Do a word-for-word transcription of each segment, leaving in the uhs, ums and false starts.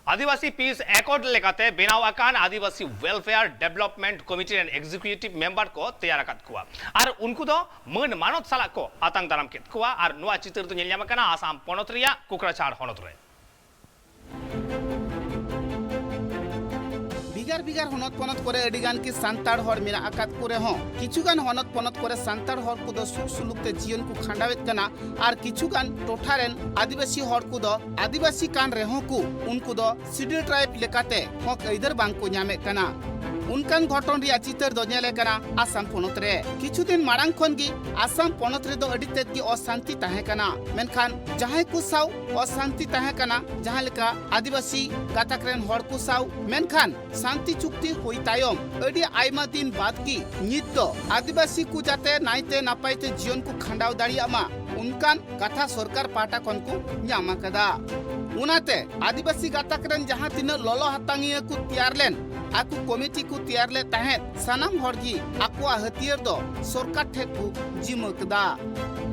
ᱟᱹᱫᱤᱵᱟᱹᱥᱤ piece ᱮᱠᱚᱨᱰ ᱞᱮᱠᱟᱛᱮ ᱵᱮᱱᱟᱣ ᱟᱠᱟᱱ ᱟᱹᱫᱤᱵᱟᱹᱥᱤ ᱣᱮᱞᱯᱷᱮᱭᱟᱨ ᱰᱮᱵᱷᱞᱚᱯᱢᱮᱱᱴ ᱠᱚᱢᱤᱴᱤ ᱨᱮᱱ ᱮᱠᱡᱤᱠᱤᱭᱩᱴᱤᱵᱷ ᱢᱮᱢᱵᱟᱨ ᱠᱚ ᱛᱮᱭᱟᱨ ᱟᱠᱟᱫ ᱠᱚᱣᱟ ᱟᱨ ᱩᱱᱠᱩ ᱫᱚ ᱢᱟᱹᱱ ᱢᱟᱱᱚᱛ ᱥᱟᱞᱟᱜ ᱠᱚ ᱟᱛᱟᱝ ᱫᱟᱨᱟᱢ ᱠᱮᱫ ᱠᱚᱣᱟ᱾ ᱟᱨ ᱱᱚᱣᱟ ᱪᱤᱛᱟᱹᱨ ᱫᱚ ᱧᱮᱞ ᱧᱟᱢ ᱟᱠᱟᱱᱟ ᱟᱥᱟᱢ ᱯᱚᱱᱚᱛ ᱨᱮᱭᱟᱜ ᱠᱩᱠᱲᱟᱪᱷᱟᱲ ᱦᱚᱱᱚᱛ ᱨᱮ᱾ ᱵᱷᱮᱜᱟᱨ ᱵᱷᱮᱜᱟᱨ ᱦᱚᱱᱚᱛ ᱯᱚᱱᱚᱛ ᱠᱚᱨᱮ ᱟᱹᱰᱤ ᱜᱟᱱ ᱜᱮ ᱥᱟᱱᱛᱟᱲ ᱦᱚᱲ ᱢᱮᱱᱟᱜ ᱟᱠᱟᱫ ᱠᱚ ᱨᱮᱦᱚᱸ, ᱠᱤᱪᱷᱩ ᱜᱟᱱ ᱦᱚᱱᱚᱛ ᱯᱚᱱᱚᱛ ᱠᱚᱨᱮ ᱥᱟᱱᱛᱟᱲ ᱦᱚᱲ ᱠᱚᱫᱚ ᱥᱩᱠ ᱥᱩᱞᱩᱠ ᱛᱮ ᱡᱤᱭᱚᱱ ᱠᱚ ᱠᱷᱟᱸᱰᱟᱣᱮᱫ ᱠᱟᱱᱟ ᱟᱨ ᱠᱤᱪᱷᱩ ᱜᱟᱱ ᱴᱚᱴᱷᱟ ᱨᱮᱱ ᱟᱹᱫᱤᱵᱟᱹᱥᱤ ᱦᱚᱲ ᱠᱚᱫᱚ ᱟᱹᱫᱤᱵᱟᱹᱥᱤ ᱠᱟᱱ ᱨᱮᱦᱚᱸ ᱠᱚ ᱩᱱᱠᱩ ᱫᱚ ᱥᱤᱰᱤᱭᱩᱞ ᱴᱨᱟᱭᱤᱵᱽ ᱞᱮᱠᱟᱛᱮ ᱦᱚᱠ ᱟᱹᱭᱫᱟᱹᱨ ᱵᱟᱝ ᱠᱚ ᱧᱟᱢᱮᱫ ᱠᱟᱱᱟ᱾ ᱚᱱᱠᱟᱱ ᱜᱷᱚᱴᱚᱱ ᱨᱮᱭᱟᱜ ᱪᱤᱛᱟᱹᱨ ᱫᱚ ᱧᱮᱞ ᱟᱠᱟᱱᱟ ᱟᱥᱟᱢ ᱯᱚᱱᱚᱛ ᱨᱮ᱾ ᱠᱤᱪᱷᱩ ᱫᱤᱱ ᱢᱟᱲᱟᱝ ᱠᱷᱚᱱ ᱜᱮ ᱟᱥᱟᱢ ᱯᱚᱱᱚᱛ ᱨᱮᱫᱚ ᱟᱹᱰᱤ ᱛᱮᱫ ᱜᱮ ᱚᱥᱟᱱᱛᱤ ᱛᱟᱦᱮᱸ ᱠᱟᱱᱟ, ᱢᱮᱱᱠᱷᱟᱱ ᱡᱟᱦᱟᱸᱭ ᱠᱚ ᱥᱟᱶ ᱚᱥᱟᱱᱛᱤ ᱛᱟᱦᱮᱸ ᱠᱟᱱᱟ, ᱡᱟᱦᱟᱸ ᱞᱮᱠᱟ ᱟᱹᱫᱤᱵᱟᱹᱥᱤ ᱜᱟᱛᱟᱠ ᱨᱮᱱ ᱦᱚᱲ ᱠᱚ ᱥᱟᱶ, ᱢᱮᱱᱠᱷᱟᱱ ᱥᱟᱱᱛᱤ ᱪᱩᱠᱛᱤ ᱦᱩᱭ ᱛᱟᱭᱚᱢ ᱟᱹᱰᱤ ᱟᱭᱢᱟ ᱫᱤᱱ ᱵᱟᱫ ᱜᱮ ᱱᱤᱛ ᱫᱚ ᱟᱹᱫᱤᱵᱟᱹᱥᱤ ᱠᱚ ᱡᱟᱛᱮ ᱱᱟᱭᱛᱮ ᱱᱟᱯᱟᱭ ᱛᱮ ᱡᱤᱭᱚᱱ ᱠᱚ ᱠᱷᱟᱸᱰᱟᱣ ᱫᱟᱲᱮᱭᱟᱜ ᱢᱟ, ᱚᱱᱠᱟᱱ ᱠᱟᱛᱷᱟ ᱥᱚᱨᱠᱟᱨ ᱯᱟᱦᱴᱟ ᱠᱷᱚᱱ ᱠᱚ ᱧᱟᱢ ᱟᱠᱟᱫᱟ᱾ ᱚᱱᱟᱛᱮ ᱟᱹᱫᱤᱵᱟᱹᱥᱤ ᱜᱟᱛᱟᱠ ᱨᱮᱱ ᱡᱟᱦᱟᱸ ᱛᱤᱱᱟᱹᱜ ᱞᱚᱞᱚ ᱦᱟᱛᱟᱝᱤᱭᱟᱹ ᱠᱚ ᱛᱮᱭᱟᱨ ᱞᱮᱱ, ᱟᱠᱚ ᱠᱚᱢᱤᱴᱤ ᱠᱚ ᱛᱮᱭᱟᱨ ᱞᱮᱫ ᱛᱟᱦᱮᱸᱫ, ᱥᱟᱱᱟᱢ ᱦᱚᱲ ᱜᱮ ᱟᱠᱚᱣᱟᱜ ᱦᱟᱹᱛᱭᱟᱹᱨ ᱫᱚ ᱥᱚᱨᱠᱟᱨ ᱴᱷᱮᱱ ᱠᱚ ᱡᱤᱢᱟᱹ ᱠᱮᱫᱟ᱾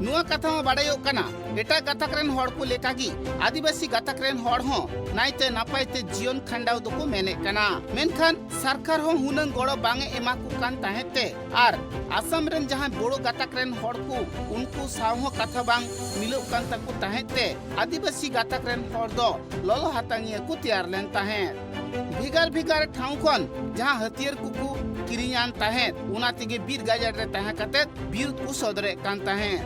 ᱱᱚᱣᱟ ᱠᱟᱛᱷᱟ ᱦᱚᱸ ᱵᱟᱰᱟᱭᱚᱜ ᱠᱟᱱᱟ, ᱮᱴᱟᱜ ᱜᱟᱛᱟᱠ ᱨᱮᱱ ᱦᱚᱲ ᱠᱚ ᱞᱮᱠᱟᱜᱮ ᱟᱹᱫᱤᱵᱟᱹᱥᱤ ᱜᱟᱛᱟᱠ ᱨᱮᱱ ᱦᱚᱲ ᱦᱚᱸ ᱱᱟᱭᱛᱮ ᱱᱟᱯᱟᱭ ᱛᱮ ᱡᱤᱭᱚᱱ ᱠᱷᱟᱸᱰᱟᱣ ᱫᱚᱠᱚ ᱢᱮᱱᱮᱫ ᱠᱟᱱᱟ, ᱢᱮᱱᱠᱷᱟᱱ ᱥᱚᱨᱠᱟᱨ ᱦᱚᱸ ᱦᱩᱱᱟᱹᱝ ᱜᱚᱲᱚ ᱵᱟᱝ ᱮ ᱮᱢᱟ ᱠᱚ ᱠᱟᱱ ᱛᱟᱦᱮᱸᱫ ᱛᱮ ᱟᱨ ᱟᱥᱟᱢ ᱨᱮᱱ ᱡᱟᱦᱟᱸᱭ ᱵᱳᱰᱳ ᱜᱟᱛᱟᱠ ᱨᱮᱱ ᱦᱚᱲ ᱠᱚ, ᱩᱱᱠᱩ ᱥᱟᱶ ᱦᱚᱸ ᱠᱟᱛᱷᱟ ᱵᱟᱝ ᱢᱤᱞᱟᱹᱜ ᱠᱟᱱ ᱛᱟᱠᱚ ᱛᱟᱦᱮᱸᱫ ᱛᱮ ᱟᱹᱫᱤᱵᱟᱹᱥᱤ ᱜᱟᱛᱟᱠ ᱨᱮᱱ ᱦᱚᱲ ᱫᱚ ᱞᱚᱞᱚ ᱦᱟᱛᱟᱝᱤᱭᱟᱹ ᱠᱚ ᱛᱮᱭᱟᱨ ᱞᱮᱱ ᱛᱟᱦᱮᱸᱫ᱾ ᱵᱷᱮᱜᱟᱨ ᱵᱷᱮᱜᱟᱨ ᱴᱷᱟᱶ ᱠᱷᱚᱱ ᱡᱟᱦᱟᱸ ᱦᱟᱹᱛᱭᱟᱹᱨ ᱠᱚᱠᱚ ᱠᱤᱨᱤᱧᱟᱱ ᱛᱟᱦᱮᱸᱫ, ᱚᱱᱟ ᱛᱮᱜᱮ ᱵᱤᱨ ᱜᱟᱡᱟᱲ ᱨᱮ ᱛᱟᱦᱮᱸ ᱠᱟᱛᱮ ᱵᱤᱨᱳᱫ ᱠᱚ ᱥᱚᱫᱚᱨᱮᱫ ᱠᱟᱱ ᱛᱟᱦᱮᱸᱫ᱾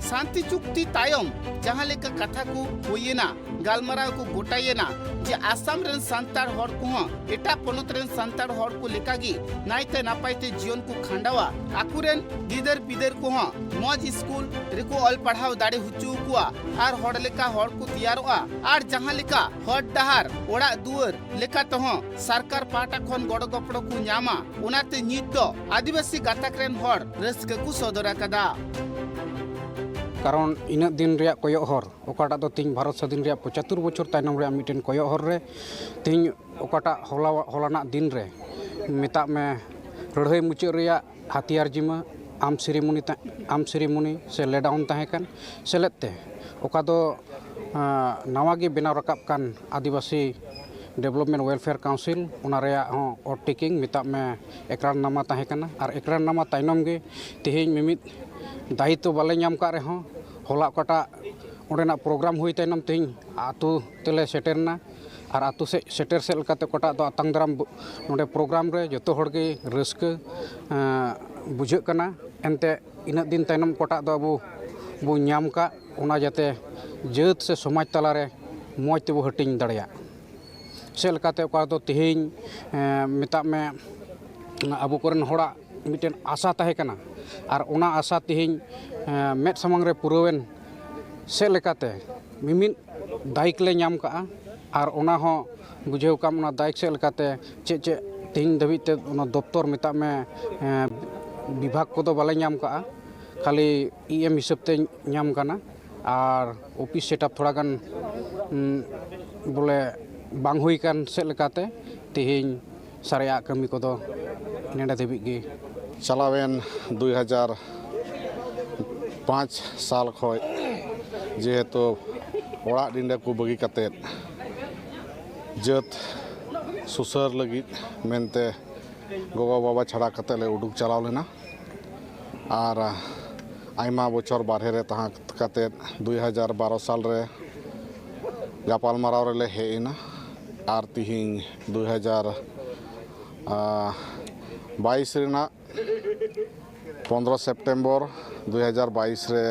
ᱥᱟᱱᱛᱤ ᱪᱩᱠᱛᱤ ᱛᱟᱭᱚᱢ ᱡᱟᱦᱟᱸ ᱞᱮᱠᱟ ᱠᱟᱛᱷᱟ ᱠᱚ ᱦᱩᱭᱮᱱᱟ, ᱜᱟᱞᱢᱟᱨᱟᱣ ᱠᱚ ᱜᱚᱴᱟᱭᱮᱱᱟ ᱡᱮ ᱟᱥᱟᱢ ᱨᱮᱱ ᱥᱟᱱᱛᱟᱲ ᱦᱚᱲ ᱠᱚᱦᱚᱸ ᱮᱴᱟᱜ ᱯᱚᱱᱚᱛ ᱨᱮᱱ ᱥᱟᱱᱛᱟᱲ ᱦᱚᱲ ᱠᱚ ᱞᱮᱠᱟᱜᱮ ᱱᱟᱭᱛᱮ ᱱᱟᱯᱟᱭ ᱛᱮ ᱡᱤᱭᱚᱱ ᱠᱚ ᱠᱷᱟᱸᱰᱟᱣᱟ, ᱟᱠᱚᱨᱮᱱ ᱜᱤᱫᱟᱹᱨ ᱯᱤᱫᱟᱹᱨ ᱠᱚᱦᱚᱸ ᱢᱚᱡᱽ ᱥᱠᱩᱞ ᱨᱮᱠᱚ ᱚᱞ ᱯᱟᱲᱦᱟᱣ ᱫᱟᱲᱮ ᱦᱚᱪᱚ ᱠᱚᱣᱟ ᱟᱨ ᱦᱚᱲ ᱞᱮᱠᱟ ᱦᱚᱲ ᱠᱚ ᱛᱮᱭᱟᱨᱚᱜᱼᱟ ᱟᱨ ᱡᱟᱦᱟᱸ ᱞᱮᱠᱟ ᱦᱚᱨ ᱰᱟᱦᱟᱨ, ᱚᱲᱟᱜ ᱫᱩᱣᱟᱹᱨ ᱞᱮᱠᱟ ᱛᱮᱦᱚᱸ ᱥᱚᱨᱠᱟᱨ ᱯᱟᱦᱴᱟ ᱠᱷᱚᱱ ᱜᱚᱲᱚ ᱜᱚᱯᱚᱲᱚ ᱠᱚ ᱧᱟᱢᱟ, ᱚᱱᱟᱛᱮ ᱱᱤᱛ ᱫᱚ ᱟᱹᱫᱤᱵᱟᱹᱥᱤ ᱜᱟᱛᱟᱠ ᱨᱮᱱ ᱦᱚᱲ ᱨᱟᱹᱥᱠᱟᱹ ᱠᱚ ᱥᱚᱫᱚᱨ ᱟᱠᱟᱫᱟ᱾ ᱠᱟᱨᱚᱱ ᱤᱱᱟᱹᱜ ᱫᱤᱱ ᱨᱮᱭᱟᱜ ᱠᱚᱭᱚᱜ ᱦᱚᱨ, ᱚᱠᱟᱴᱟᱜ ᱫᱚ ᱛᱮᱦᱮᱧ ᱵᱷᱟᱨᱚᱛ ᱥᱟᱹᱫᱷᱤᱱ ᱨᱮᱭᱟᱜ ᱯᱚᱸᱪᱟᱛᱛᱳᱨ ᱵᱚᱪᱷᱚᱨ ᱛᱟᱭᱱᱚᱢ ᱨᱮᱭᱟᱜ ᱢᱤᱫᱴᱮᱱ ᱠᱚᱭᱚᱜ ᱦᱚᱨ ᱨᱮ, ᱛᱮᱦᱮᱧ ᱚᱠᱟᱴᱟᱜ ᱦᱚᱞᱟ, ᱦᱚᱞᱟᱱᱟᱜ ᱫᱤᱱ ᱨᱮ ᱢᱮᱛᱟᱜ ᱢᱮ ᱞᱟᱹᱲᱦᱟᱹᱭ ᱢᱩᱪᱟᱹᱫ ᱨᱮᱭᱟᱜ ᱦᱟᱛᱤᱭᱟᱨ ᱡᱤᱢᱟᱹ ᱟᱢ ᱥᱮᱨᱮᱢᱚᱱᱤ ᱛᱟ-, ᱟᱢ ᱥᱮᱨᱮᱢᱚᱱᱤ ᱥᱮ ᱞᱮᱰᱟᱣᱩᱱ ᱛᱟᱦᱮᱸ ᱠᱟᱱ ᱥᱮᱞᱮᱫ ᱛᱮ, ᱚᱠᱟ ᱫᱚ, ᱟᱸ, ᱱᱟᱣᱟ ᱜᱮ ᱵᱮᱱᱟᱣ ᱨᱟᱠᱟᱵ ᱠᱟᱱ ᱟᱹᱫᱤᱵᱟᱹᱥᱤ Development Welfare Council, ᱚᱱᱟ ᱨᱮᱭᱟᱜ ᱦᱚᱸ ᱚᱨ ᱴᱤᱠᱤᱝ ᱢᱮᱛᱟᱜ ᱢᱮ ᱮᱠᱨᱟᱨᱱᱟᱢᱟ ᱛᱟᱦᱮᱸ ᱠᱟᱱᱟ᱾ ᱟᱨ ᱮᱠᱨᱟᱨᱱᱟᱢᱟ ᱛᱟᱭᱱᱚᱢ ᱜᱮ ᱛᱮᱦᱮᱧ ᱢᱤᱢᱤᱫ ᱫᱟᱭᱤᱛᱛᱚ ᱵᱟᱞᱮ ᱧᱟᱢ ᱠᱟᱜ ᱨᱮᱦᱚᱸ, ᱦᱚᱞᱟ ᱚᱠᱟᱴᱟᱜ ᱚᱸᱰᱮᱱᱟᱜ ᱯᱨᱳᱜᱨᱟᱢ ᱦᱩᱭ ᱛᱟᱭᱱᱚᱢ ᱛᱮᱦᱮᱧ ᱟᱹᱛᱩ ᱛᱮᱞᱮ ᱥᱮᱴᱮᱨᱱᱟ᱾ ᱟᱨ ᱟᱹᱛᱩ ᱥᱮᱫ ᱥᱮᱴᱮᱨ ᱥᱮᱫ ᱞᱮᱠᱟᱛᱮ ᱚᱠᱟᱴᱟᱜ ᱫᱚ ᱟᱛᱟᱝ ᱫᱟᱨᱟᱢ ᱵᱚ-, ᱱᱚᱰᱮ ᱯᱨᱳᱜᱨᱟᱢ ᱨᱮ ᱡᱚᱛᱚ ᱦᱚᱲ ᱜᱮ ᱨᱟᱹᱥᱠᱟᱹ, ᱮᱸ, ᱵᱩᱡᱷᱟᱹᱜ ᱠᱟᱱᱟ᱾ ᱮᱱᱛᱮ ᱤᱱᱟᱹᱜ ᱫᱤᱱ ᱛᱟᱭᱱᱚᱢ ᱚᱠᱟᱴᱟᱜ ᱫᱚ ᱟᱵᱚ ᱵᱚ ᱧᱟᱢ ᱠᱟᱜ, ᱚᱱᱟ ᱡᱟᱛᱮ ᱡᱟᱹᱛ ᱥᱮ ᱥᱚᱢᱟᱡᱽ ᱛᱟᱞᱟᱨᱮ ᱢᱚᱡᱽ ᱛᱮᱵᱚ ᱦᱟᱹᱴᱤᱧ ᱫᱟᱲᱮᱭᱟᱜ᱾ ᱪᱮᱫ ᱞᱮᱠᱟᱛᱮ ᱚᱠᱟ ᱫᱚ ᱛᱮᱦᱮᱧ, ᱮᱸ, ᱢᱮᱛᱟᱜ ᱢᱮ, ᱟᱵᱚ ᱠᱚᱨᱮᱱ ᱦᱚᱲᱟᱜ ᱢᱤᱫᱴᱮᱱ ᱟᱥᱟ ᱛᱟᱦᱮᱸ ᱠᱟᱱᱟ, ᱟᱨ ᱚᱱᱟ ᱟᱥᱟ ᱛᱮᱦᱮᱧ, ᱮᱸ, ᱢᱮᱫ ᱥᱟᱢᱟᱝ ᱨᱮ ᱯᱩᱨᱟᱹᱣᱮᱱ ᱥᱮᱫ ᱞᱮᱠᱟᱛᱮ ᱢᱤᱢᱤᱫ ᱫᱟᱭᱤᱠ ᱞᱮ ᱧᱟᱢ ᱠᱟᱜᱼᱟ᱾ ᱟᱨ ᱚᱱᱟ ᱦᱚᱸ ᱵᱩᱡᱷᱟᱹᱣ ᱠᱟᱢ, ᱚᱱᱟ ᱫᱟᱭᱤᱠ ᱥᱮᱫ ᱞᱮᱠᱟᱛᱮ ᱪᱮᱫ ᱪᱮᱫ ᱛᱮᱦᱮᱧ ᱫᱷᱟᱹᱵᱤᱡ ᱛᱮ ᱚᱱᱟ ᱫᱚᱯᱛᱚᱨ ᱢᱮᱛᱟᱜ ᱢᱮ, ᱮᱸ, ᱵᱤᱵᱷᱟᱜᱽ ᱠᱚᱫᱚ ᱵᱟᱞᱮ ᱧᱟᱢ ᱠᱟᱜᱼᱟ, ᱠᱷᱟᱹᱞᱤ ᱤ ᱮᱢ ᱦᱤᱥᱟᱹᱵ ᱛᱮ ᱧᱟᱢ ᱠᱟᱱᱟ᱾ ᱟᱨ ᱚᱯᱷᱤᱥ ᱥᱮᱴᱟᱯ ᱛᱷᱚᱲᱟ ᱜᱟᱱ, ᱩᱸ, ᱵᱚᱞᱮ ᱵᱟᱝ ᱦᱩᱭ ᱠᱟᱱ ᱥᱮᱫ ᱞᱮᱠᱟᱛᱮ ᱛᱮᱦᱮᱧ ᱥᱟᱨᱮᱡᱟᱜ ᱠᱟᱹᱢᱤ ᱠᱚᱫᱚ ᱱᱮᱰᱮ ᱫᱷᱟᱹᱵᱤᱡ ᱜᱮ᱾ ᱪᱟᱞᱟᱣᱮᱱ ᱫᱩᱭ ᱦᱟᱡᱟᱨ ᱯᱟᱸᱪ ᱥᱟᱞ ᱠᱷᱚᱡ ᱡᱮᱦᱮᱛᱩ ᱚᱲᱟᱜ ᱰᱤᱸᱰᱟᱹ ᱠᱚ ᱵᱟᱹᱜᱤ ᱠᱟᱛᱮᱫ ᱡᱟᱹᱛ ᱥᱩᱥᱟᱹᱨ ᱞᱟᱹᱜᱤᱫ ᱢᱮᱱᱛᱮ ᱜᱚᱜᱚ ᱵᱟᱵᱟ ᱪᱷᱟᱲᱟ ᱠᱟᱛᱮᱫ ᱞᱮ ᱩᱰᱩᱠ ᱪᱟᱞᱟᱣ ᱞᱮᱱᱟ᱾ ᱟᱨ ᱟᱭᱢᱟ ᱵᱚᱪᱷᱚᱨ ᱵᱟᱨᱦᱮ ᱨᱮ ᱛᱟᱦᱮᱸ ᱠᱟᱛᱮᱫ ᱫᱩᱭ ᱦᱟᱡᱟᱨ ᱵᱟᱨᱚ ᱥᱟᱞ ᱨᱮ ᱜᱟᱯᱟᱞᱢᱟᱨᱟᱣ ᱨᱮᱞᱮ ᱦᱮᱡ ᱮᱱᱟ᱾ ᱟᱨ ᱛᱤᱦᱤᱧ ᱫᱩᱭ ᱦᱟᱡᱟᱨ ᱵᱟᱭᱤᱥ ᱨᱮᱱᱟᱜ ᱯᱚᱱᱫᱽᱨᱚ ᱥᱮᱯᱴᱮᱢᱵᱚᱨ ᱫᱩᱭ ᱦᱟᱡᱟᱨ ᱵᱟᱭᱤᱥ ᱨᱮ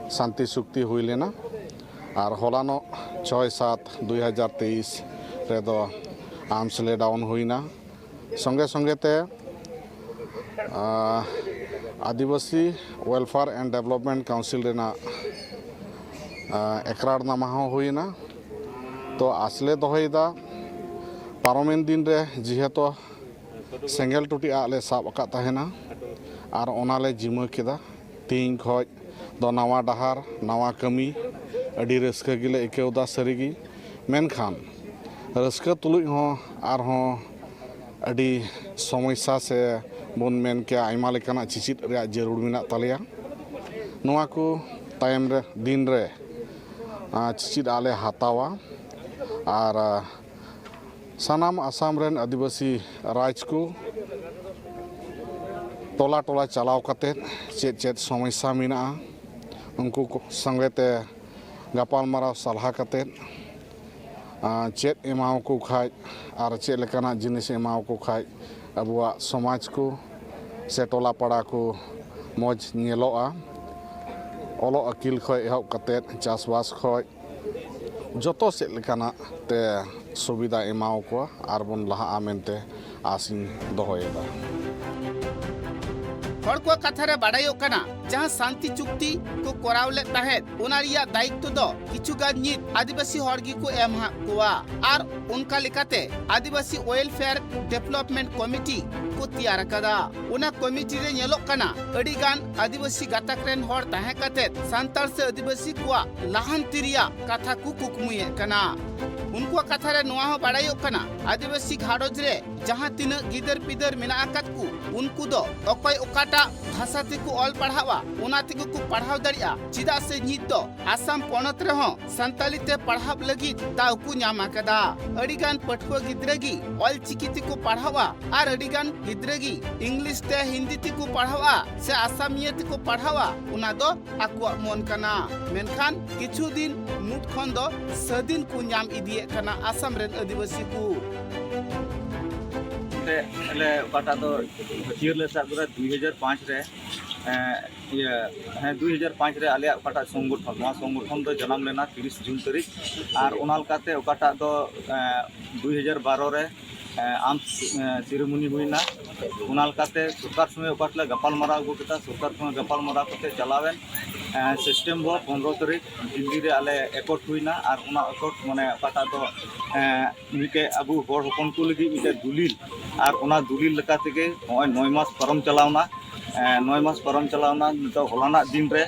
ᱥᱟᱱᱛᱤ ᱪᱩᱠᱛᱤ ᱦᱩᱭ ᱞᱮᱱᱟ᱾ ᱟᱨ ᱦᱚᱞᱟᱱᱚᱜ ᱪᱷᱚᱭ ᱥᱟᱛ ᱫᱩᱭ ᱦᱟᱡᱟᱨ ᱛᱮᱭᱤᱥ ᱨᱮᱫᱚ ᱟᱨᱢᱥ ᱞᱮ ᱰᱟᱣᱩᱱ ᱦᱩᱭᱱᱟ᱾ ᱥᱚᱸᱜᱮ ᱥᱚᱸᱜᱮ ᱛᱮ, ᱟᱸ, ᱟᱹᱫᱤᱵᱟᱹᱥᱤ Welfare and Development Council ᱨᱮᱱᱟᱜ, ᱟᱸ, ᱮᱠᱨᱟᱨᱱᱟᱢᱟ ᱦᱚᱸ ᱦᱩᱭᱮᱱᱟ᱾ ᱛᱚ ᱟᱥ ᱞᱮ ᱫᱚᱦᱚᱭᱮᱫᱟ, ᱯᱟᱨᱚᱢᱮᱱ ᱫᱤᱱ ᱨᱮ ᱡᱮᱦᱮᱛᱩ ᱥᱮᱸᱜᱮᱞ ᱴᱩᱴᱤ ᱟᱜ ᱞᱮ ᱥᱟᱵ ᱟᱠᱟᱫ ᱛᱟᱦᱮᱱᱟ ᱟᱨ ᱚᱱᱟ ᱞᱮ ᱡᱤᱢᱟᱹ ᱠᱮᱫᱟ, ᱛᱮᱦᱮᱧ ᱠᱷᱚᱡ ᱫᱚ ᱱᱟᱣᱟ ᱰᱟᱦᱟᱨ, ᱱᱟᱣᱟ ᱠᱟᱹᱢᱤ, ᱟᱹᱰᱤ ᱨᱟᱹᱥᱠᱟᱹ ᱜᱮᱞᱮ ᱟᱹᱭᱠᱟᱹᱣ ᱮᱫᱟ ᱥᱟᱹᱨᱤᱜᱮ᱾ ᱢᱮᱱᱠᱷᱟᱱ ᱨᱟᱹᱥᱠᱟᱹ ᱛᱩᱞᱩᱡ ᱦᱚᱸ ᱟᱨᱦᱚᱸ ᱟᱹᱰᱤ ᱥᱚᱢᱚᱥᱥᱟ ᱥᱮ ᱵᱚᱱ ᱢᱮᱱ ᱠᱮᱭᱟ ᱟᱭᱢᱟ ᱞᱮᱠᱟᱱᱟᱜ ᱪᱮᱪᱮᱫ ᱨᱮᱭᱟᱜ ᱡᱟᱹᱨᱩᱲ ᱢᱮᱱᱟᱜ ᱛᱟᱞᱮᱭᱟ᱾ ᱱᱚᱣᱟ ᱠᱚ ᱛᱟᱭᱚᱢ ᱨᱮ ᱫᱤᱱ ᱨᱮ, ᱟᱸ, ᱪᱮᱪᱮᱫ ᱟᱜ ᱞᱮ ᱦᱟᱛᱟᱣᱟ᱾ ᱟᱨ, ᱟᱸ, ᱥᱟᱱᱟᱢ ᱟᱥᱟᱢ ᱨᱮᱱ ᱟᱹᱫᱤᱵᱟᱹᱥᱤ ᱨᱟᱡᱽ ᱠᱚ ᱴᱚᱞᱟ ᱴᱚᱞᱟ ᱪᱟᱞᱟᱣ ᱠᱟᱛᱮᱫ ᱪᱮᱫ ᱪᱮᱫ ᱥᱚᱢᱚᱥᱥᱟ ᱢᱮᱱᱟᱜᱼᱟ, ᱩᱱᱠᱩ ᱠᱚ ᱥᱚᱸᱜᱮ ᱛᱮ ᱜᱟᱯᱟᱞᱢᱟᱨᱟᱣ ᱥᱟᱞᱦᱟ ᱠᱟᱛᱮᱫ, ᱟᱸ, ᱪᱮᱫ ᱮᱢᱟᱣᱟᱠᱚ ᱠᱷᱟᱡ ᱟᱨ ᱪᱮᱫ ᱞᱮᱠᱟᱱᱟᱜ ᱡᱤᱱᱤᱥ ᱮᱢᱟᱣᱟᱠᱚ ᱠᱷᱟᱡ ᱟᱵᱚᱣᱟᱜ ᱥᱚᱢᱟᱡᱽ ᱠᱚ ᱥᱮ ᱴᱚᱞᱟ ᱯᱟᱲᱟ ᱠᱚ ᱢᱚᱡᱽ ᱧᱮᱞᱚᱜᱼᱟ᱾ ᱚᱞᱚᱜ ᱟᱹᱠᱤᱞ ᱠᱷᱚᱡ ᱮᱦᱚᱵ ᱠᱟᱛᱮᱫ ᱪᱟᱥᱵᱟᱥ ᱠᱷᱚᱡ ᱡᱚᱛᱚ ᱥᱮᱫ ᱞᱮᱠᱟᱱᱟᱜ ᱛᱮ ᱥᱩᱵᱤᱫᱷᱟ ᱮᱢᱟᱣᱟᱠᱚᱣᱟ ᱟᱨ ᱵᱚᱱ ᱞᱟᱦᱟᱜᱼᱟ ᱢᱮᱱᱛᱮ ᱟᱥᱤᱧ ᱫᱚᱦᱚᱭᱮᱫᱟ᱾ ᱦᱚᱲ ᱠᱚᱣᱟᱜ ᱠᱟᱛᱷᱟ ᱨᱮ ᱵᱟᱰᱟᱭᱚᱜ ᱠᱟᱱᱟ, ᱡᱟᱦᱟᱸ ᱥᱟᱱᱛᱤ ᱪᱩᱠᱛᱤ ᱠᱚ ᱠᱚᱨᱟᱣ ᱞᱮᱫ ᱛᱟᱦᱮᱸᱫ, ᱚᱱᱟ ᱨᱮᱭᱟᱜ ᱫᱟᱭᱤᱛᱛᱚ ᱫᱚ ᱠᱤᱪᱷᱩ ᱜᱟᱱ ᱧᱤᱛ ᱟᱹᱫᱤᱵᱟᱹᱥᱤ ᱦᱚᱲ ᱜᱮᱠᱚ ᱮᱢ ᱦᱟᱜ ᱠᱚᱣᱟ ᱟᱨ ᱚᱱᱠᱟ ᱞᱮᱠᱟᱛᱮ ᱟᱹᱫᱤᱵᱟᱹᱥᱤ ᱳᱭᱮᱞᱯᱷᱮᱭᱟᱨ ᱰᱮᱵᱷᱞᱚᱯᱢᱮᱱᱴ ᱠᱚᱢᱤᱴᱤ ᱠᱚ ᱛᱮᱭᱟᱨ ᱟᱠᱟᱫᱟ᱾ ᱚᱱᱟ ᱠᱚᱢᱤᱴᱤ ᱨᱮ ᱧᱮᱞᱚᱜ ᱠᱟᱱᱟ, ᱟᱹᱰᱤ ᱜᱟᱱ ᱟᱹᱫᱤᱵᱟᱹᱥᱤ ᱜᱟᱛᱟᱠ ᱨᱮᱱ ᱦᱚᱲ ᱛᱟᱦᱮᱸ ᱠᱟᱛᱮ ᱥᱟᱱᱛᱟᱲ ᱥᱮ ᱟᱹᱫᱤᱵᱟᱹᱥᱤ ᱠᱚᱣᱟᱜ ᱞᱟᱦᱟᱱᱛᱤ ᱨᱮᱭᱟᱜ ᱠᱟᱛᱷᱟ ᱠᱚ ᱠᱩᱠᱢᱩᱭᱮᱫ ᱠᱟᱱᱟ᱾ ᱩᱱᱠᱩᱣᱟᱜ ᱠᱟᱛᱷᱟ ᱨᱮ ᱱᱚᱣᱟ ᱦᱚᱸ ᱵᱟᱰᱟᱭᱚᱜ ᱠᱟᱱᱟ, ᱟᱹᱫᱤᱵᱟᱹᱥᱤ ᱜᱷᱟᱨᱚᱸᱡᱽ ᱨᱮ ᱡᱟᱦᱟᱸ ᱛᱤᱱᱟᱹᱜ ᱜᱤᱫᱟᱹᱨ ᱯᱤᱫᱟᱹᱨ ᱢᱮᱱᱟᱜ ᱟᱠᱟᱫ ᱠᱚ, ᱩᱱᱠᱩ ᱫᱚ ᱚᱠᱚᱭ ᱚᱠᱟᱴᱟᱜ ᱵᱷᱟᱥᱟ ᱛᱮᱠᱚ ᱚᱞ ᱯᱟᱲᱦᱟᱣᱟ, ᱚᱱᱟ ᱛᱮᱜᱮ ᱠᱚ ᱯᱟᱲᱦᱟᱣ ᱫᱟᱲᱮᱭᱟᱜᱼᱟ᱾ ᱪᱮᱫᱟᱜ ᱥᱮ ᱱᱤᱛ ᱫᱚ ᱟᱥᱟᱢ ᱯᱚᱱᱚᱛ ᱨᱮᱦᱚᱸ ᱥᱟᱱᱛᱟᱞᱤ ᱛᱮ ᱯᱟᱲᱦᱟᱣ ᱞᱟᱹᱜᱤᱫ ᱫᱟᱣ ᱠᱚ ᱧᱟᱢ ᱟᱠᱟᱫᱟ᱾ ᱟᱹᱰᱤ ᱜᱟᱱ ᱯᱟᱹᱴᱷᱩᱣᱟᱹ ᱜᱤᱫᱽᱨᱟᱹ ᱜᱮ ᱚᱞ ᱪᱤᱠᱤ ᱛᱮᱠᱚ ᱯᱟᱲᱦᱟᱣᱟ ᱟᱨ ᱟᱹᱰᱤ ᱜᱟᱱ ᱜᱤᱫᱽᱨᱟᱹ ᱜᱮ ᱤᱝᱞᱤᱥ ᱛᱮ, ᱦᱤᱱᱫᱤ ᱛᱮᱠᱚ ᱯᱟᱲᱦᱟᱣᱟ ᱥᱮ ᱟᱥᱟᱢᱤᱭᱟᱹ ᱛᱮᱠᱚ ᱯᱟᱲᱦᱟᱣᱟ, ᱚᱱᱟ ᱫᱚ ᱟᱠᱚᱣᱟᱜ ᱢᱚᱱ ᱠᱟᱱᱟ᱾ ᱢᱮᱱᱠᱷᱟᱱ ᱠᱤᱪᱷᱩ ᱫᱤᱱ ᱢᱩᱫᱽ ᱠᱷᱚᱱ ᱫᱚ ᱥᱟᱹᱫᱷᱤᱱ ᱠᱚ ᱧᱟᱢ ᱤᱫᱤᱭᱮᱫ ᱠᱟᱱᱟ ᱟᱥᱟᱢ ᱨᱮᱱ ᱟᱹᱫᱤᱵᱟᱹᱥᱤ ᱠᱚ᱾ ᱛᱮ ᱟᱞᱮ ᱚᱠᱟᱴᱟᱜ ᱫᱚ ᱦᱟᱹᱛᱭᱟᱹᱨ ᱞᱮ ᱥᱟᱵ ᱠᱮᱫᱟ ᱫᱩᱭ ᱦᱟᱡᱟᱨ ᱯᱟᱸᱪ ᱨᱮ, ᱮᱸ, ᱤᱭᱟᱹ, ᱦᱮᱸ, ᱫᱩᱭ ᱦᱟᱡᱟᱨ ᱯᱟᱸᱪ ᱨᱮ ᱟᱞᱮᱭᱟᱜ ᱚᱠᱟᱴᱟᱜ ᱥᱚᱝᱜᱚᱴᱷᱚᱱ, ᱱᱚᱣᱟ ᱥᱚᱝᱜᱚᱴᱷᱚᱱ ᱫᱚ ᱡᱟᱱᱟᱢ ᱞᱮᱱᱟ ᱛᱤᱨᱤᱥ ᱡᱩᱱ ᱛᱟᱹᱨᱤᱠᱷ᱾ ᱟᱨ ᱚᱱᱟ ᱞᱮᱠᱟᱛᱮ ᱚᱠᱟᱴᱟᱜ ᱫᱚ, ᱮᱸ, ᱫᱩᱭ ᱦᱟᱡᱟᱨ ᱵᱟᱨᱚ ᱨᱮ, ᱮᱸ, ᱟᱨᱢᱥ, ᱮᱸ, ᱥᱮᱨᱮᱢᱚᱱᱤ ᱦᱩᱭᱱᱟ᱾ ᱚᱱᱟ ᱞᱮᱠᱟᱛᱮ ᱥᱚᱨᱠᱟᱨ ᱥᱚᱸᱜᱮ ᱚᱠᱟ ᱴᱷᱮᱱ ᱞᱮ ᱜᱟᱯᱟᱞ ᱢᱟᱨᱟᱣ ᱟᱹᱜᱩ ᱠᱮᱫᱟ, ᱥᱚᱨᱠᱟᱨ ᱥᱚᱸᱜᱮ ᱜᱟᱯᱟᱞ ᱢᱟᱨᱟᱣ ᱠᱟᱛᱮ ᱪᱟᱞᱟᱣᱮᱱ, ᱮᱸ, ᱥᱮᱯᱴᱮᱢᱵᱚᱨ ᱯᱚᱱᱨᱚ ᱛᱟᱹᱨᱤᱠᱷ ᱫᱤᱞᱞᱤ ᱨᱮ ᱟᱞᱮ ᱮᱠᱚᱨᱰ ᱦᱩᱭᱱᱟ᱾ ᱟᱨ ᱚᱱᱟ ᱮᱠᱚᱨᱰ, ᱢᱟᱱᱮ, ᱚᱠᱟᱴᱟᱜ ᱫᱚ, ᱮᱸ, ᱢᱤᱫᱴᱮᱡ ᱟᱵᱚ ᱦᱚᱲ ᱦᱚᱯᱚᱱ ᱠᱚ ᱞᱟᱹᱜᱤᱫ ᱢᱤᱫᱴᱮᱡ ᱫᱩᱞᱤᱞ, ᱟᱨ ᱚᱱᱟ ᱫᱩᱞᱤᱞ ᱞᱮᱠᱟ ᱛᱮᱜᱮ ᱱᱚᱜᱼᱚᱭ ᱱᱚᱭ ᱢᱟᱥ ᱯᱟᱨᱚᱢ ᱪᱟᱞᱟᱣᱱᱟ᱾ ᱮᱸ, ᱱᱚᱭ ᱢᱟᱥ ᱯᱟᱨᱚᱢ ᱪᱟᱞᱟᱣᱱᱟ, ᱱᱤᱛᱚᱜ ᱦᱚᱞᱟᱱᱟᱜ ᱫᱤᱱ ᱨᱮ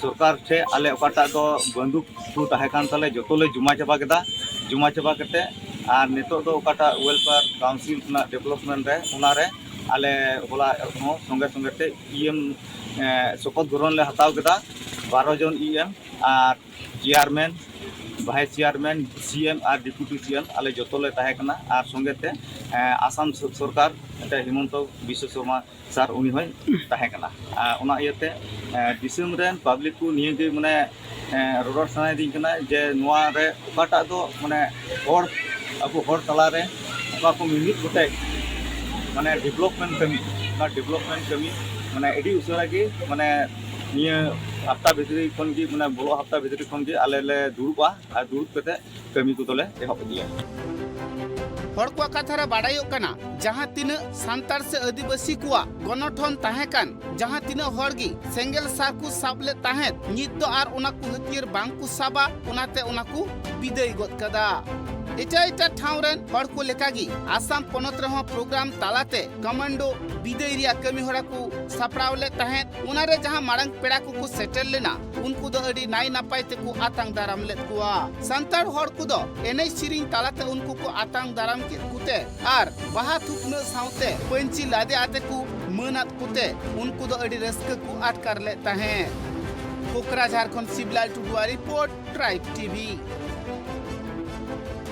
ᱥᱚᱨᱠᱟᱨ ᱴᱷᱮᱡ ᱟᱞᱮ ᱚᱠᱟᱴᱟᱜ ᱫᱚ ᱵᱟᱱᱫᱩᱠ ᱠᱚ ᱛᱟᱦᱮᱸ ᱠᱟᱱ ᱛᱟᱞᱮ, ᱡᱚᱛᱚ ᱞᱮ ᱡᱚᱢᱟ ᱪᱟᱵᱟ ᱠᱮᱫᱟ᱾ ᱡᱚᱢᱟ ᱪᱟᱵᱟ ᱠᱟᱛᱮ ᱟᱨ ᱱᱤᱛᱚᱜ ᱫᱚ ᱚᱠᱟᱴᱟᱜ ᱣᱮᱞᱯᱷᱮᱭᱟᱨ ᱠᱟᱣᱩᱱᱥᱤᱞ ᱨᱮᱱᱟᱜ ᱰᱮᱵᱷᱞᱚᱯᱢᱮᱱᱴ ᱨᱮ, ᱚᱱᱟᱨᱮ ᱟᱞᱮ ᱦᱚᱞᱟ ᱦᱚᱸ ᱥᱚᱸᱜᱮ ᱥᱚᱸᱜᱮ ᱛᱮ ᱤ ᱮᱢ, ᱮᱸ, ᱥᱚᱯᱚᱛ ᱜᱨᱚᱦᱚᱱ ᱞᱮ ᱦᱟᱛᱟᱣ ᱠᱮᱫᱟ, ᱵᱟᱨᱚ ᱡᱚᱱ ᱤ ᱮᱢ ᱟᱨ ᱪᱮᱭᱟᱨᱢᱮᱱ, ᱵᱷᱟᱭᱤᱥ ᱪᱮᱭᱟᱨᱢᱮᱱ, ᱥᱤ ᱮᱢ ᱟᱨ ᱰᱮᱯᱩᱴᱤ ᱥᱤ ᱮᱢ ᱟᱞᱮ ᱡᱚᱛᱚ ᱞᱮ ᱛᱟᱦᱮᱸ ᱠᱟᱱᱟ᱾ ᱟᱨ ᱥᱚᱸᱜᱮ ᱛᱮ, ᱮᱸ, ᱟᱥᱟᱢ ᱥᱚ-, ᱥᱚᱨᱠᱟᱨ ᱢᱤᱫᱴᱮᱱ ᱦᱤᱢᱚᱱᱛᱚ ᱵᱤᱥᱥᱚ ᱥᱚᱨᱢᱟ ᱥᱟᱨ ᱩᱱᱤ ᱦᱚᱸᱭ ᱛᱟᱦᱮᱸ ᱠᱟᱱᱟ᱾ ᱟᱨ ᱚᱱᱟ ᱤᱭᱟᱹᱛᱮ, ᱮᱸ, ᱫᱤᱥᱚᱢ ᱨᱮᱱ ᱯᱟᱵᱽᱞᱤᱠ ᱠᱚ ᱱᱤᱭᱟᱹ ᱜᱮ ᱢᱟᱱᱮ, ᱮᱸ, ᱨᱚᱨᱚᱲ ᱥᱟᱱᱟᱭᱮᱫᱤᱧ ᱠᱟᱱᱟ ᱡᱮ ᱱᱚᱣᱟ ᱨᱮ ᱚᱠᱟᱴᱟᱜ ᱫᱚ ᱢᱟᱱᱮ ᱦᱚᱲ, ᱟᱵᱚ ᱦᱚᱲ ᱛᱟᱞᱟᱨᱮ ᱚᱠᱟ ᱠᱚ ᱢᱤᱢᱤᱫ ᱜᱚᱴᱮᱡ ᱢᱟᱱᱮ ᱰᱮᱵᱷᱞᱚᱯᱢᱮᱱᱴ ᱠᱟᱹᱢᱤ, ᱚᱱᱟ ᱰᱮᱵᱷᱞᱚᱯᱢᱮᱱᱴ ᱠᱟᱹᱢᱤ ᱢᱟᱱᱮ ᱟᱹᱰᱤ ᱩᱥᱟᱹᱨᱟ ᱜᱮ ᱢᱟᱱᱮ ᱱᱤᱭᱟᱹ ᱦᱟᱯᱛᱟ ᱵᱷᱤᱛᱨᱤ ᱠᱷᱚᱱ ᱜᱮ, ᱢᱟᱱᱮ ᱵᱚᱞᱚᱜ ᱦᱟᱯᱛᱟ ᱵᱷᱤᱛᱨᱤ ᱠᱷᱚᱱ ᱜᱮ ᱟᱞᱮ ᱞᱮ ᱫᱩᱲᱩᱵᱼᱟ ᱟᱨ ᱫᱩᱲᱩᱵ ᱠᱟᱛᱮ ᱠᱟᱹᱢᱤ ᱠᱚᱫᱚᱞᱮ ᱮᱦᱚᱵ ᱤᱫᱤᱭᱟ᱾ ᱦᱚᱲ ᱠᱚᱣᱟᱜ ᱠᱟᱛᱷᱟ ᱨᱮ ᱵᱟᱰᱟᱭᱚᱜ ᱠᱟᱱᱟ, ᱡᱟᱦᱟᱸ ᱛᱤᱱᱟᱹᱜ ᱥᱟᱱᱛᱟᱲ ᱥᱮ ᱟᱹᱫᱤᱵᱟᱹᱥᱤ ᱠᱚᱣᱟᱜ ᱜᱚᱱᱚᱴᱷᱚᱱ ᱛᱟᱦᱮᱸ ᱠᱟᱱ, ᱡᱟᱦᱟᱸ ᱛᱤᱱᱟᱹᱜ ᱦᱚᱲ ᱜᱮ ᱥᱮᱸᱜᱮᱞ ᱥᱟᱨ ᱠᱚ ᱥᱟᱵ ᱞᱮᱫ ᱛᱟᱦᱮᱸᱫ, ᱱᱤᱛ ᱫᱚ ᱟᱨ ᱚᱱᱟ ᱠᱚ ᱦᱟᱹᱛᱭᱟᱹᱨ ᱵᱟᱝ ᱠᱚ ᱥᱟᱵᱟ, ᱚᱱᱟᱛᱮ ᱚᱱᱟ ᱠᱚ ᱵᱤᱫᱟᱹᱭ ᱜᱚᱫ ᱠᱟᱫᱟ᱾ ᱮᱴᱟᱜ ᱮᱴᱟᱜ ᱴᱷᱟᱶ ᱨᱮᱱ ᱦᱚᱲ ᱠᱚ ᱞᱮᱠᱟᱜᱮ ᱟᱥᱟᱢ ᱯᱚᱱᱚᱛ ᱨᱮᱦᱚᱸ ᱯᱨᱳᱜᱨᱟᱢ ᱛᱟᱞᱟᱛᱮ ᱠᱚᱢᱟᱱᱰᱳ ᱵᱤᱫᱟᱹᱭ ᱨᱮᱭᱟᱜ ᱠᱟᱹᱢᱤ ᱦᱚᱨᱟ ᱠᱚ ᱥᱟᱯᱲᱟᱣ ᱞᱮᱫ ᱛᱟᱦᱮᱸᱫ᱾ ᱚᱱᱟᱨᱮ ᱡᱟᱦᱟᱸ ᱢᱟᱲᱟᱝ ᱯᱮᱲᱟ ᱠᱚᱠᱚ ᱥᱮᱴᱮᱨ ᱞᱮᱱᱟ, ᱩᱱᱠᱩ ᱫᱚ ᱟᱹᱰᱤ ᱱᱟᱭ ᱱᱟᱯᱟᱭ ᱛᱮᱠᱚ ᱟᱛᱟᱝ ᱫᱟᱨᱟᱢ ᱞᱮᱫ ᱠᱚᱣᱟ᱾ ᱥᱟᱱᱛᱟᱲ ᱦᱚᱲ ᱠᱚᱫᱚ ᱮᱱᱮᱡ ᱥᱮᱨᱮᱧ ᱛᱟᱞᱟᱛᱮ ᱩᱱᱠᱩ ᱠᱚ ᱟᱛᱟᱝ ᱫᱟᱨᱟᱢ ᱠᱮᱫ ᱠᱚᱛᱮ ᱟᱨ ᱵᱟᱦᱟ ᱛᱷᱩᱯᱱᱟᱹ ᱥᱟᱶᱛᱮ ᱯᱟᱹᱧᱪᱤ ᱞᱟᱫᱮ ᱟᱛᱮ ᱠᱚ ᱢᱟᱹᱱ ᱟᱫ ᱠᱚᱛᱮ ᱩᱱᱠᱩ ᱫᱚ ᱟᱹᱰᱤ ᱨᱟᱹᱥᱠᱟᱹ ᱠᱚ ᱟᱴᱠᱟᱨ ᱞᱮᱫ ᱛᱟᱦᱮᱸᱫ᱾ ᱠᱳᱠᱨᱟᱡᱷᱟᱨ ᱠᱷᱚᱱ ᱥᱤᱵᱞᱟᱞ ᱴᱩᱰᱩᱣᱟᱜ ᱨᱤᱯᱳᱨᱴ, ᱴᱨᱟᱭᱤᱵᱽ ᱴᱤᱵᱷᱤ᱾